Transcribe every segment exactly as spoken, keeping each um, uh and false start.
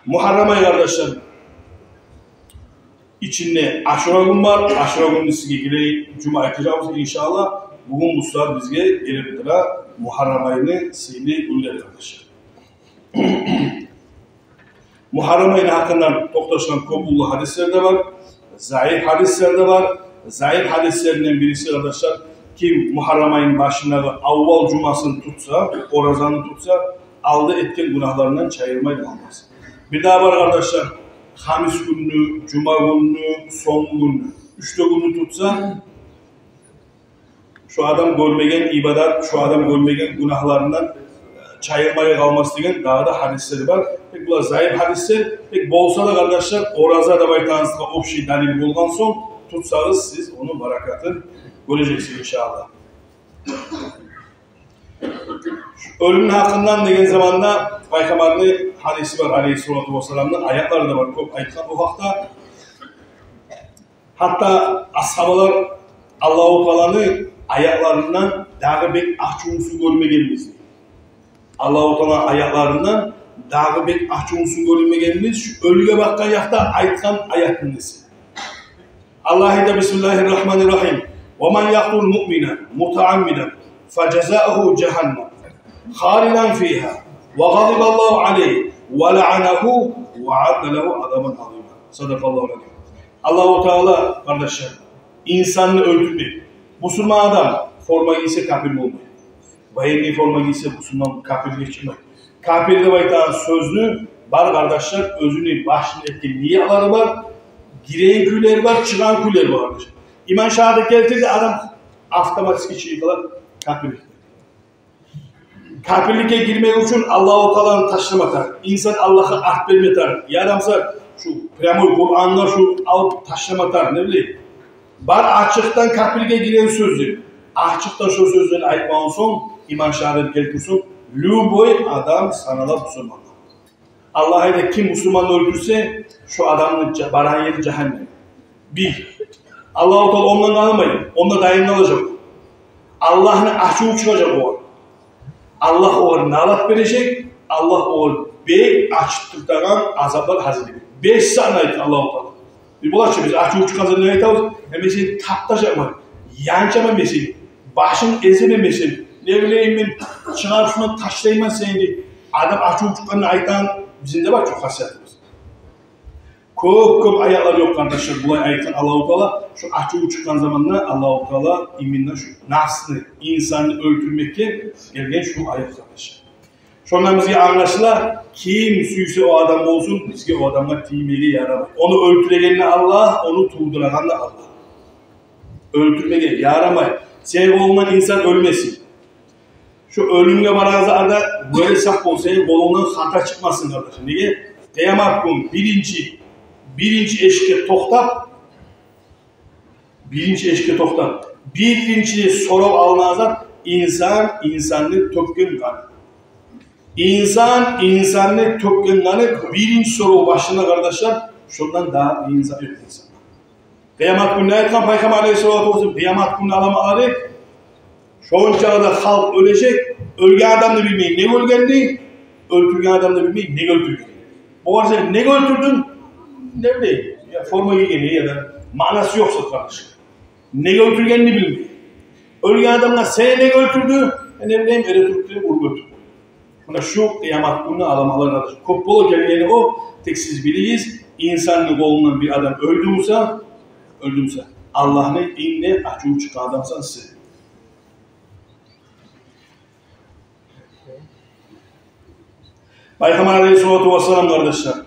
Мугьаррам ай, къардашлар, ичинде Ашура гюн бар. Ашура гюнню сизге гелеген жума айтажакъбыз, иншааллагь. Бугюн бу сагьат бизге гелип тура Мугьаррам айны сыйлы гюнлери, къардашлар. Мугьаррам айны гьакъындан токъташгъан кёп уллу гьадислер де бар, заиф гьадислер де бар. Заиф гьадислеринден бириси, къардашлар, ким Мугьаррам айны башындагъы аввал жумасын тутса, оразаны тутса, алда этген гюнагьларындан чайылмай къалмас. Бир дагъы бар, къардашлар, хамис гюнню, жума гюнню, сонгу гюнню, уьч де гюнню тутса, шо адам гёрмеген ибадат, шо адам гёрмеген гюнагьларындан чайылмай къалмас деген дагъы да гьадислер бар. Тек булар заиф гьадислер. Тек болса да, къардашлар, ораза деп айтагъаныбызгъа общий далил болгъан сонг, тутсагъыз, сиз ону баракатын гёрежексиз, иншааллагь. Оьлюмню гьакъындан деген заманда Пайхаммарны гьадиси бар, алейгьиссалату вассаламны аятлары да бар, кёп айтгъан о гьакъда. Гьатта асгьабалар Аллагьу Тааланы аятларындан дагъы бек ачувсуз гёрмегенбиз. Аллагьу Тааланы аятларындан дагъы бек ачувсуз гёрмегенбиз, шу оьлюге бакъгъан якъда айтгъан аятны эсе. Аллагь айта: بسم الله الرحمن الرحيم. ومن يقتل مؤمنا متعمدا فجزاؤه جهنم خالدا فيها وغضب الله عليه ولعنه وأعد له عذابا عظيما. صدق الله العظيم. Аллагьу Таала, къардашлар, инсанны оьлтюрмек. Бусурман адам форма гийсе, капир болмай. Военный форма гийсе, бусурман капирге чыкъмай. Капир деп айтагъан сёзню бар, къардашлар, оьзюню башында этген ниятлары бар, гиреген кюйлери бар, чыгъагъан кюйлери бар, къардашлар. Иман шагьадат гелтирди, адам автоматически чыгъып къала капирликден. Капирликге гирмек учун Аллагьу Тааланы ташлама тарыкъ. Инсан Аллагьгъа арт берме тарыкъ. Ярамаса, шу прямой Къурангъа шу алып ташлама тарыкъ, не билейим. Бар ачыкъдан капирге гиреген сёздер. Ачыкъдан шо сёзлени айтмагъан сонг, иман шагьадат гелтирсенг, любой адам санала бусурман. Аллагь айта, ким бусурманны оьлтюрсе, шо адамны жа-, барагъан ери жагьаннем. Бир. Аллагьу Таала ондан къалмай, онда дайым къалажакъ. Аллагьны ачуву чыгъажакъ огъар. Аллагь огъар налат бережек, Аллагь огъар бек ачытып турагъан азаплар гьазир этген. Беш санай Аллагьу Таала. Бир бола чы, биз ачуву чыкъгъан заманда айтабыз: «Мен сени таптажакъман, янчаман мен сени, башынг эземен мен сени, не билейим мен, чыгъарып шундан ташлайман сени», – деп. Адам ачуву чыкъгъанда айтагъан бизин де бар чы хасиятыбыз. Кёп-кёп аятлар ёкъ, къардашлар, булай айтгъан Аллагьу Таала, шу ачуву чыкъгъан заманда Аллагьу Таала именно шу нафсны, инсанны оьлтюрмекге гелген шу аят, къардашлар. Шондан бизге англашыла, ким сюйсе о адам болсун, бизге о адамгъа тиймеге ярамай. Ону оьлтюреген де Аллагь, ону тувдурагъан да Аллагь. Оьлтюрмеге ярамай. Сени къолунгдан инсан оьлмесин. Шу оьлюмге барагъан заманда гёре сакъ бол, сени къолунгдан хата чыкъмасын, къардашым. Неге? Къыямат гюн биринчи, биринчи эшикге токътап, биринчи эшикге токътап, биринчи сорав алынагъан зат – инсан инсанны тёкген къаны. Инсан инсанны тёкген къаны биринчи сорав башлана, къардашлар. Шондан дагъы инсан ёкъ инсан. Къыямат гюнню айтгъан Пайхаммар алейгьиссалату вассалам, къыямат гюнню аламатлары: шончакъы да халкъ оьлежек, оьлген адам да билмей неге оьлгенни, оьлтюрген адам да билмей неге оьлтюргенни. Бугъар сен неге оьлтюрдюнг, не билейим, я форма гийгени, я да маънасы ёкъ зат, къардашым. Неге оьлтюргенни билмей. Оьлген адамгъа: «Сени неге оьлтюрдю?» «Э, не билейим, эретурупду деп, уруп оьлтюрдю». Муна шу къыямат гюнню аламатлары, къардашым. Кёп бола гелгени о, тек сиз билигиз, инсанны къолундан бир адам оьлдю буса, оьлдю буса, Аллагьны инг де ачуву чыкъгъан адамсан сен. Пайхаммар алейгьиссалату вассалам, къардашлар,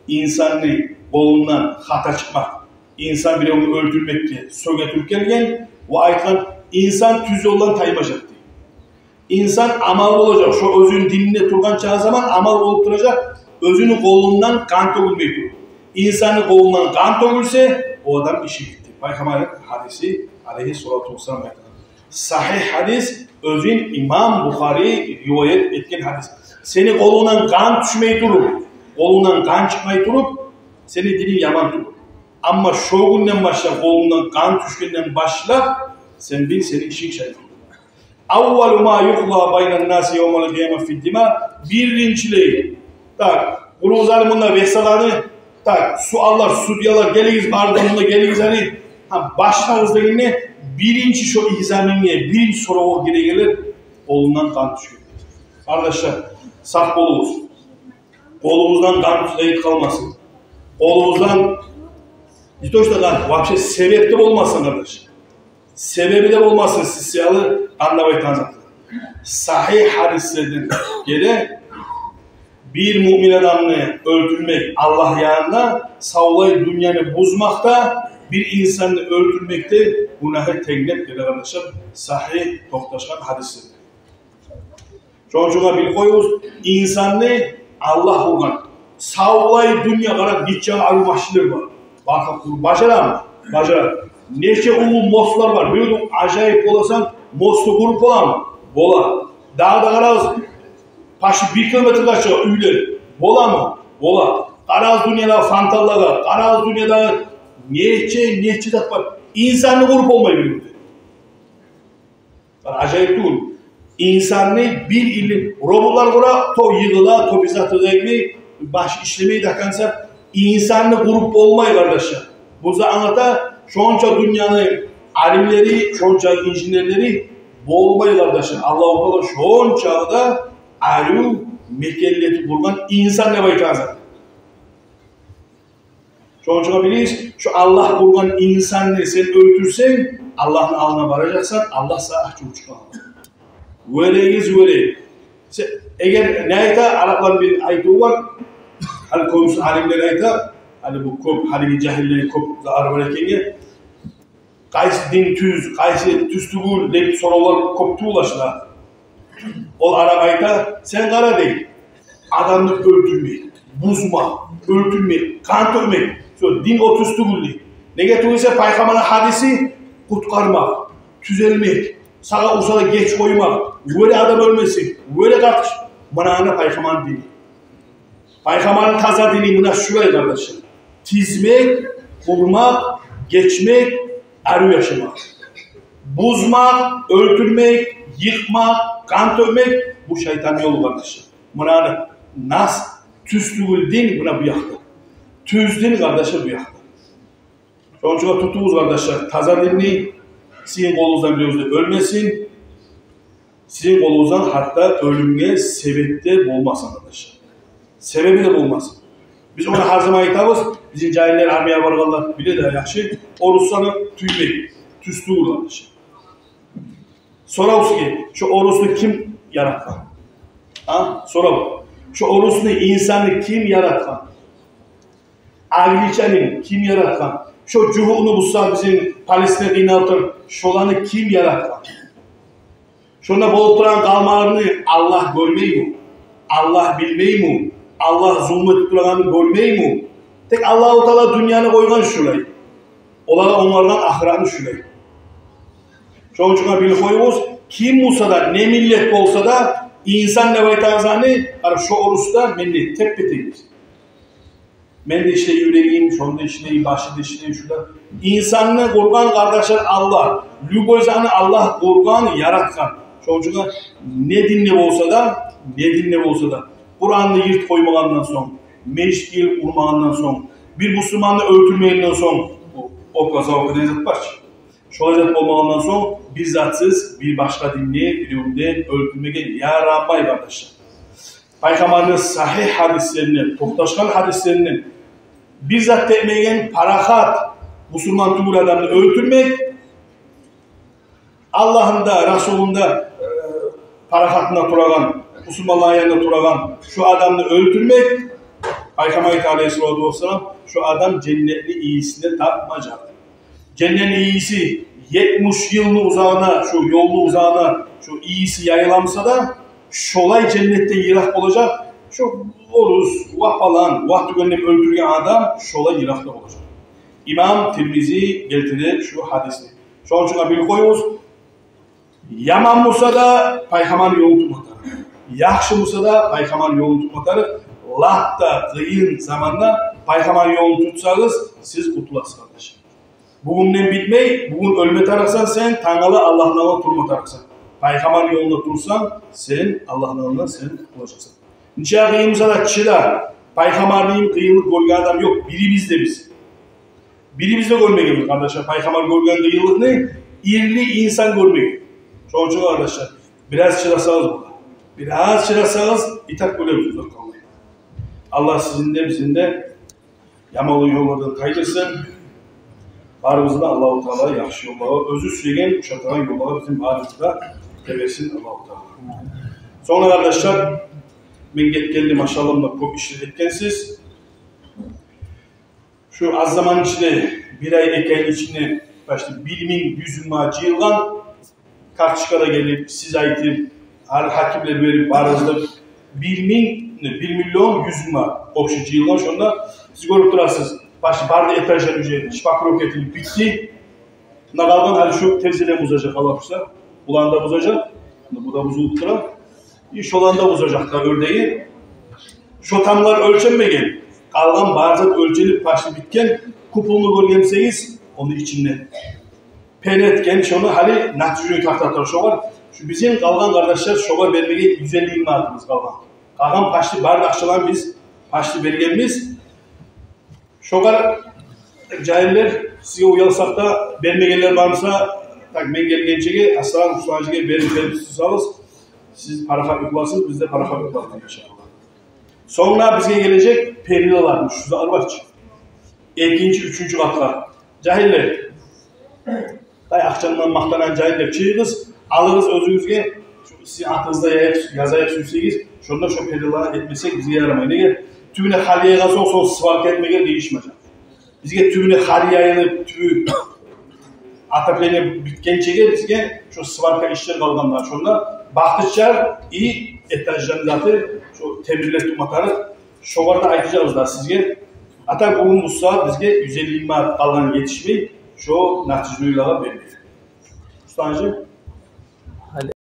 инсанны къолундан хата чыкъмакъ, инсан биревню оьлтюрмекге сёге туруп гелген ва айтгъан: «Инсан тюз ёлдан таймажакъ», – дей. Инсан амал болажакъ, шо оьзюню дининде тургъан чагъы заман амал болуп туражакъ, оьзюню къолундан къан тёгюлмей туруп. Инсанны къолундан къан тёгюлсе, о адам иши битди. Пайхаммар гьадиси, алейгьиссалату вассалам, айтгъан. Сагьигь гьадис, оьзюн имам Бухари риваят этген гьадис. Сени къолунгдан къан тюшмей туруп, къолунгдан къан чыкъмай туруп, сени дининг яман тюгюл. Амма шо гюнден башлап къолунгдан къан тюшгенден башлап, сен бил, сени ишинг шайтан. أول ما يقضى بين الناس يوم القيامة في الدماء. Биринчилей, так, Къуругъуз али мунда весаланы, так, суаллар, судьялар, гелигиз, бары да мунда гелигиз али. Гьа, башлагъыз дегенде, биринчи шо экзаменге, биринчи соравгъа гирегенлер къолундан къан тюшген. Къардашлар, сакъ болугъуз. Къолугъуздан къан тюшюп къалмасын. Къолугъуздан не то что къан, вообще себеп де болмасын, къардаш. Себеби де болмасын сиз саялы къан деп айтагъан зат. Сагьигь гьадислерден геле, бир муъмин адамны оьлтюрмек Аллагь янында савлай дюньяны бузмакъ да, бир инсанны оьлтюрмек де гюнагьы тенг деп геле, къардашлар, сагьигь токъташгъан гьадислерден. Шону учун билип къоюгъуз, инсанны Аллагь къургъан. Савлай дюнья, къара, нече арив машинлер бар. Бакъ, къуруп бажарамы? Бажара. Нече уллу мостлар бар. Бир ажайып боласан, мостну къуруп боламы? Бола. Дагъы да къарагъыз, почти бир километрге чыгъа уьйлер. Боламы? Бола. Къарагъыз дюньядагъы фонтанлагъа, къарагъыз дюньядагъы нече, нече зат бар. Инсанны къуруп болмай бир кюнде. Ажайып тюгюл. Инсанны бир илли роботлар къура, то йыгъыла, то бир зат этмей, башы ишлемей до конца. Инсанны къуруп болмай, къардашлар. Бу да англата, шонча дюньяны алимлери, шонча инженерлери болмай, къардашлар. Аллагьу Таала шонча да арив мекенлетип къургъан инсан деп айтагъан зат. Шону учун билигиз, шо Аллагь къургъан инсанны сен оьлтюрсенг, Аллагьны алдына баражакъсан, Аллагь сагъа ачуву чыкъмакъ. Вёрегиз, вёре. Се-, эгер не айта, арапланы бир айтыву бар, гьали кёбюсю алимлер айта, гьали бу кёп, гьалиги жагьиллени кёп зарары бар экенге, къайсы дин тюз, къайсы тюз тюгюл деп соравлар кёп тувулашла. Ол арап айта, сен къара дей, адамны оьлтюрмек, бузмакъ, оьлтюрмек, къан тёкмек, шо дин о тюз тюгюл дей. Неге тюгюл эсе, пайхаммарны гьадиси къутгъармакъ, тюзелмек, сагъа урса да геч къоймакъ, вёре адам оьлмесин, вёре къарт, муна пайхаммарны дини. Пайхаммарны таза дини муна шулай, къардашлар. Тизмек, къурмакъ, гечмек, арив яшамакъ. Бузмакъ, оьлтюрмек, йыкъмакъ, къан тёкмек, бу шайтанны ёлу, къардашлар. Муна нас тюз тюгюл дин, муна бу якъда. Тюз дин, къардашлар, бу якъда. Шону учун тутугъуз, къардашлар, таза динни, сизин къолугъуздан биревюз де оьлмесин, сизин къолугъуздан гьатта оьлюмге себеп де болмасын, къардашлар. Себеби де болмасын. Биз ону гьар заман айтабыз, бизин жагьиллер, армиягъа баргъанлар биле де яхшы, орусланы тюймек тюз тюгюл, къардашлар. Сорав сизге, шо орусну ким яратгъан? А? Сорав. Шо орусну, инсанны ким яратгъан? Англичанны ким яратгъан? Шо жугьутну буса бизин полисни къыйнап тура, шоланы ким яратгъан? Шонда болуп турагъан къалмагъалланы Аллагь гёрмейми? Аллагь билмейми? Аллагь зулму этип турагъанны гёрмейми? Тек Аллагьу Таала дюньяны къойгъан шулай. Олагъа онгаргъан ахыратны шулай. Шону учун билип къоюгъуз, ким буса да, не миллет болса да, инсан деп айтагъан затны, къара, шо орус да, мен де теппе-тенг. Мен де ишлей юрегим, шону да ишлей, башы да ишлей, шу да. Инсанны къургъан, къардашлар, Аллагь. Любой затны Аллагь къургъан, яратгъан. Шону учун не динде болса да, не динде болса да, Къуранны йыртып къоймагъандан сонг, межитге гелип урмагъандан сонг, бир бусурманны оьлтюрмегенден сонг, о, о казав деген зат бар чы. Шолай зат болмагъандан сонг, бир затсыз, бир башгъа динде биревню де оьлтюрмеге ярамай, къардашлар. Пайхаммарны сагьигь гьадислеринден, токъташгъан гьадислеринден, бир зат этмеген парахат бусурман тюгюл адамны оьлтюрмек, Аллагьны да, Расулну да, э, парахатында турагъан, бусурманланы янында турагъан шо адамны оьлтюрмек, Пайхаммар айта, алейгьиссалату вассалам, шо адам женнетни ийисин де тапмажакъ. Женнетни ийиси етмиш йылны узагъына, шо ёлну узагъына шо ийиси яйыла буса да, шолай женнетден йыракъ болажакъ шо орус, ва палан, ва тюген деп оьлтюрген адам, шолай йыракъда болажакъ. Имам Тирмизи гелтире шу гьадисни. Шону учун билип къоюгъуз, яман буса да, Пайхаммарны ёлун тутма тарыкъ. Яхшы буса да, Пайхаммарны ёлун тутма тарыкъ. Лап да къыйын заманда Пайхаммарны ёлун тутсагъыз, сиз къутуласыз, къардаш. Бугюнден битмей, бугюн оьлме тарыкъсан сен, тангала Аллагьны алдында турма тарыкъсан. Пайхаммарны ёлунда турсанг, сен Аллагьны алдында сен къутулажакъсан. Нече къыйын буса да чыда. Пайхаммарны йимик къыйынлыкъ гёрген адам ёкъ, бирибиз де биз. Бирибиз де гёрмегенбиз, къардашлар, пайхаммар гёрген къыйынлыкъны эрли инсан гёрмеген. Шону учун, къардашлар, бираз чыдасагъыз бола. Бираз чыдасагъыз, и так гёрербиз узакъ къалмай. Аллагь сизин де, бизин де яманлы ёллардан тайдырсын. Барыбызны да Аллагьу Таала яхшы ёллагъа, оьзю сюеген, ушатагъан ёллагъа бизин барыбызны да теберсин Аллагьу Таала. Сонг, къардашлар, мен гетгенли, машаллагь, кёп ишлер этгенсиз. Шу аз заман ичинде, бир ай, эки айны ичинде почти бир минг юз минг манат жыйылгъан. Карточкада гелип, сиз айтып, гьар гьакимлер берип, барыбыз да бир минг, не, бир миллион юз минг манат общий жыйылгъан. Шонда сиз гёрюп турасыз, почти бары да этажлар уже шпаклёвка этилип битди. Муна къалгъан гьали шу терезелени бузажакъ, Аллагь буюрса. Буланы да бузажакъ. Муна бу да бузулуп тура. И шоланы да бузажакъ да оьрдеги. Шо тамлар оьлченмеген. Къалгъан бары зат оьлченип, почти битген. Куполну гёрген бусагъыз, ону ичинде пенетген, шону гьали натяжной тахта тура шогъар. Шу бизин къалгъан, къардашлар, шогъар бермеге юз элли минг манатыбыз къалгъан. Къалгъан почти бары да акъчаланы биз почти бергенбиз. Шогъар, жагьиллер, сизге уялсакъ да, бермегенлер бар буса, так, мен гелгенчеге, Аслан Русланжиге берип, берип турсагъыз, сиз парахат юхларсыз, биз де парахат юхларбыз, иншаллагь. Сонг бизге гележек перилалар, шу затлар бар чы. Экинчи, уьчюнчю къатгъа. Жагьиллер, тай, акъчамдан макътанагъан жагьиллер, чыгъыгъыз, алыгъыз оьзюгюзге, шу сизин атыгъызны да язайыкъ, язайыкъ сюйсегиз, шонда шо периланы этмесек бизге ярамай. Неге? Тюбюне хар яйгъан сонг, сонг сварка этмеге къыйышмажакъ. Бизге тюбюне хар яйылып, тюбю, отопление битгенчеге бизге шо сварка ишлер къалгъан да, шонда бахтычар и этажланы заты, шо темирлер тутма тарыкъ, шогъар да айтажакъбыз да сизге. А так бугюн бу сагьат бизге юз элли минг манат къалгъан етишмей, шо натяжнойлагъа бермеге. Устанжи?